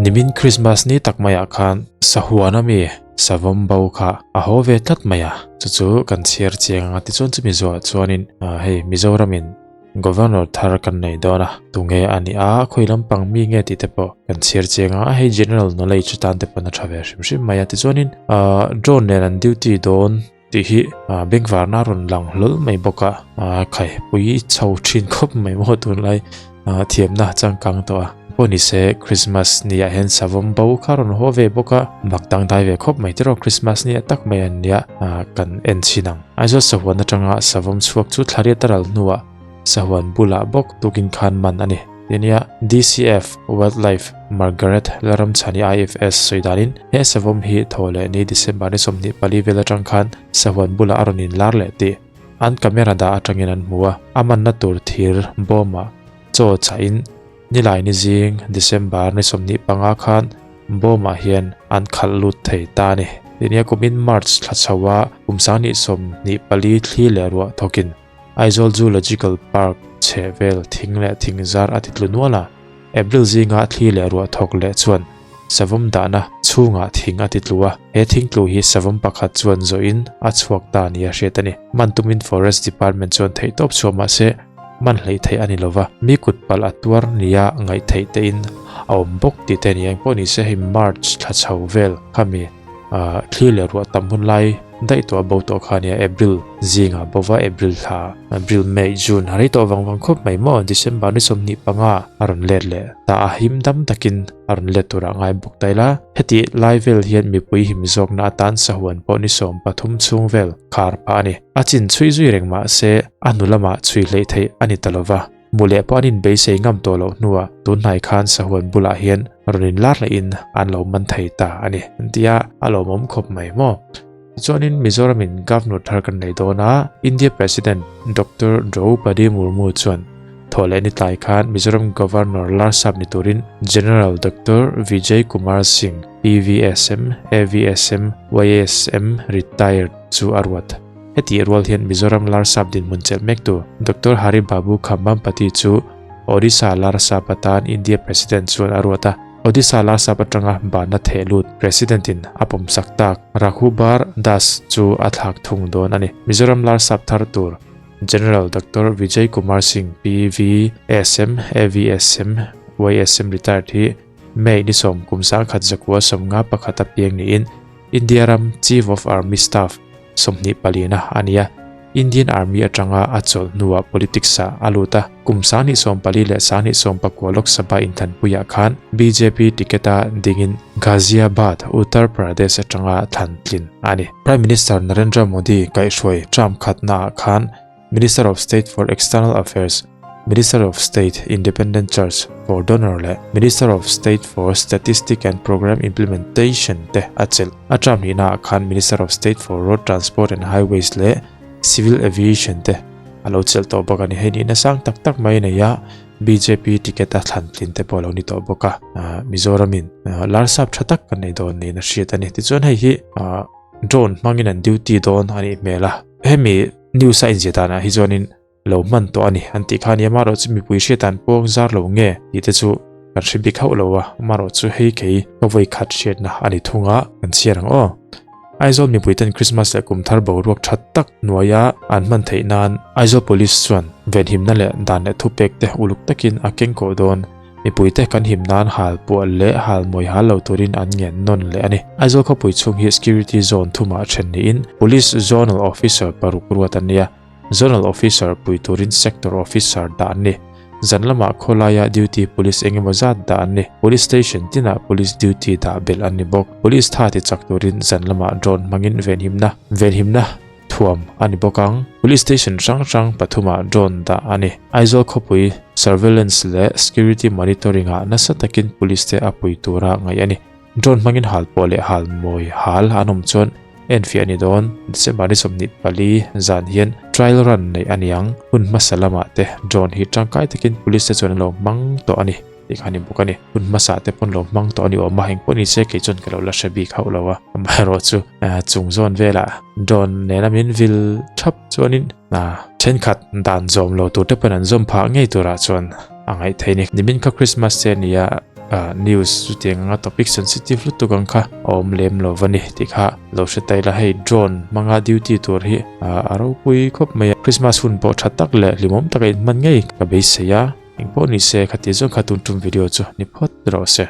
Nimin Christmas ni tak maiah khan sahuan ami savawm bo kha a haw ve tlat mai a, chu chu kan chhiar chiang anga tichuan chumi zuah chuanin hei Mizoramin Governor thar kan nei dawn a, tunge a nih a, khawi lampang mi nge tih te pawh kan chhiar chiang a, hei general knowledge tan te pawn a tha ve hrim hrim mai a, tichuanin drone nen an duty dawn tih hi bengvarna a rawn lang hlawl mai bawk a, khai pui chho thin khawp mai maw tunlai thiamna changkang tawh a. Pawh ni se Christmas ni ah hian savawm bo kha rawn haw ve bawk a, bak dangdai ve khawp mai tiraw Christmas ni ah tak mai an nia kan en chhin ang. Aizawl sahuan atanga savawm chhuak chu thlariat a ral hnuah sahuan bulah bawk tukin khan man a ni. Tinia DCF Wildlife Margaret Laramchhani IFS sawi danin he savawm hi thaw leh ni December ni 24 vel atang khan sahuan bulah a rawn inlar leh tih an camera dah atangin an hmu a, a manna tur thir bawmah chaw chahin Nilai ni zing December ni 25 khan bawmah hian an khalh lut thei ta a ni. Tinia kumin March thla chho a kum 2024 thli leh ruah thawkin Aizawl Zoological Park chheh vel thing leh thing zar a ti tlu nual a. April zinga thli leh ruah thawk leh chuan savawm dahna chhungah thing a ti tlu a, he thing tlu hi savawm pakhat chuan zawhin a chhuak ta nia hriat a ni. Man tumin Forest Department chuan theihtawp chhuah mahse man hleih theih a ni lova, mi kut palh a tuar nia ngaih theih tein a awm bawk tih te a ni. Engpawh ni se hei March thla chho vel khami thli leh ruah tam hun lai daih tawh a bo tawh kha a nia, April zingah bo va April thla April, May, June a rei tawh vang vang khawp mai maw, December ni 25 a rawn let leh ta a, him dam takin a rawn let turah ngai bawk ta ila. Heti lai vel hian mipui him zawkna atan sahuan pawh ni 13 chhung vel khar phah a ni. A chin chhui zui reng mah se a hnu lamah chhui hleih theih a ni ta lo va. Mu leh pawh an inbeisei ngam tawh loh hnuah tun hnai khan sahuan bulah hian rawn inlar lehin an lo man thei ta a ni. An ti a, a lawmawm khawp mai maw? Tichuanin Mizoramin Governor thar kan nei dawn a, India President Doctor Droupadi Murmu chuan thawhleh ni tlai khan Mizoram Governor Larsap ni turin General Doctor Vijay Kumar Singh, PVSM, AVSM, YSM, Retired, chu a ruat. Hetih rual hian Mizoram Larsap dinhmun chelh mektu Doctor Hari Babu Khammampati chu Odisha Larsap atan India President chuan a ruat a. Odisha Larsap atanga banna theh lut President-in a pawmsak tak Raghubar Das chu a thlak thung dawn a ni. Mizoram Larsap thar tur General Doctor Vijay Kumar Singh PVSM, AVSM, YSM Retired hi May ni 10 kum 1991 a piang niin India ram Chief of Army Staff 24 na a ni a, Indian Army atanga a chawlh hnuah politics ah a lut a. Kum 2024 leh 2019 Lok Sabha inthanpuiah khan bjp ticket a dingin Ghaziabad, Uttar Pradesh atanga thlan tlin a ni. Prime Minister Narendra Modi kaihhruai term khatnaah khan Minister of State for External Affairs, Minister of State, Independent Charge, for Donor leh Minister of State for Statistic and Programme Implementation te a chelh. A term hnihnaah khan Minister of State for Road Transport and Highways leh Civil Aviation te a lo chelh tawh bawk a ni. Hei nihna sang tak tak mai a nei a, bjp ticket a thlan tlin te pawh a lo ni tawh bawk a. Mizoramin larsap tha tak kan nei dawn niin a hriat a ni. Tichuan hei hi drone hmangin an duty dawn a nih hmel a, hemi News a inzia danah hi chuanin lo hman tawh a ni an tih kha a ni a, amaherawh chu mipui hriat dan pawng zar lo nge tih te chu kan hre bik hauh lo a, amaherawh chu hei kei ka vawi khat hriatna a ni thung a, kan chhiar ang aw. Aizawl mipui ten Christmas leh kum thar boruak tha tak hnuaia an hman theih nan Aizawl Police chuan venhimna leh dan leh thupek te uluk takin a keng kawh dawn. Mipuite kan him nan hal puah leh hal mawi hal lo turin an ngen nawn leh a ni. Aizawl khawpui chhung hi Security Zone thumah then niin Police Zonal Officer paruk ruat an ni a, Zonal Officer pui turin Sector Officer dah an ni. Zan lamah khawlaia duty Police engemaw zat dah an ni. Police Station tinah Police duty dah belh an ni bawk. Police tha ti chak turin zan lamah drone hmangin venhimna venhimna thuam a ni bawk ang. Police station hrang hrang pathumah drone dah a ni. Aizawl khawpui surveillance leh security monitoring ah nasa takin police te a pui tura ngaih a ni. Drone hmangin hal pawh leh hal mawi hal an awm chuan enfiah a ni dawn. December ni 24 zan hian trial run neih a ni ang. Hun hmasa lamah te drone hi tangkai takin police te chuan an lo hmang tawh a ni. Tih kha a ni bawk a ni. Hun hmasa te pawn lo hmang tawh a ni awm a, engpawh ni se kei chuan ka lo la hre bik hauh lo a. Amaherawh chu chung zawn velah drone nena min vil thap chuanin thenkhat dan zawm lo tur te pawn an zawm phah ngei turah chuan a ngaih theih a ni. Nimin kha Christmas te a ni a. News chutiang anga topic sensitive lutuk ang kha a awm lem lo va ni tih kha lo hre ta ila hei drone hmanga duty tur hi a ropui khawp mai a. Christmas hun pawh tha tak leh hlimawm taka inhman ngei ka beisei a, engpawh ni se khati zawng kha tun tum video chu ni phawt rawh se.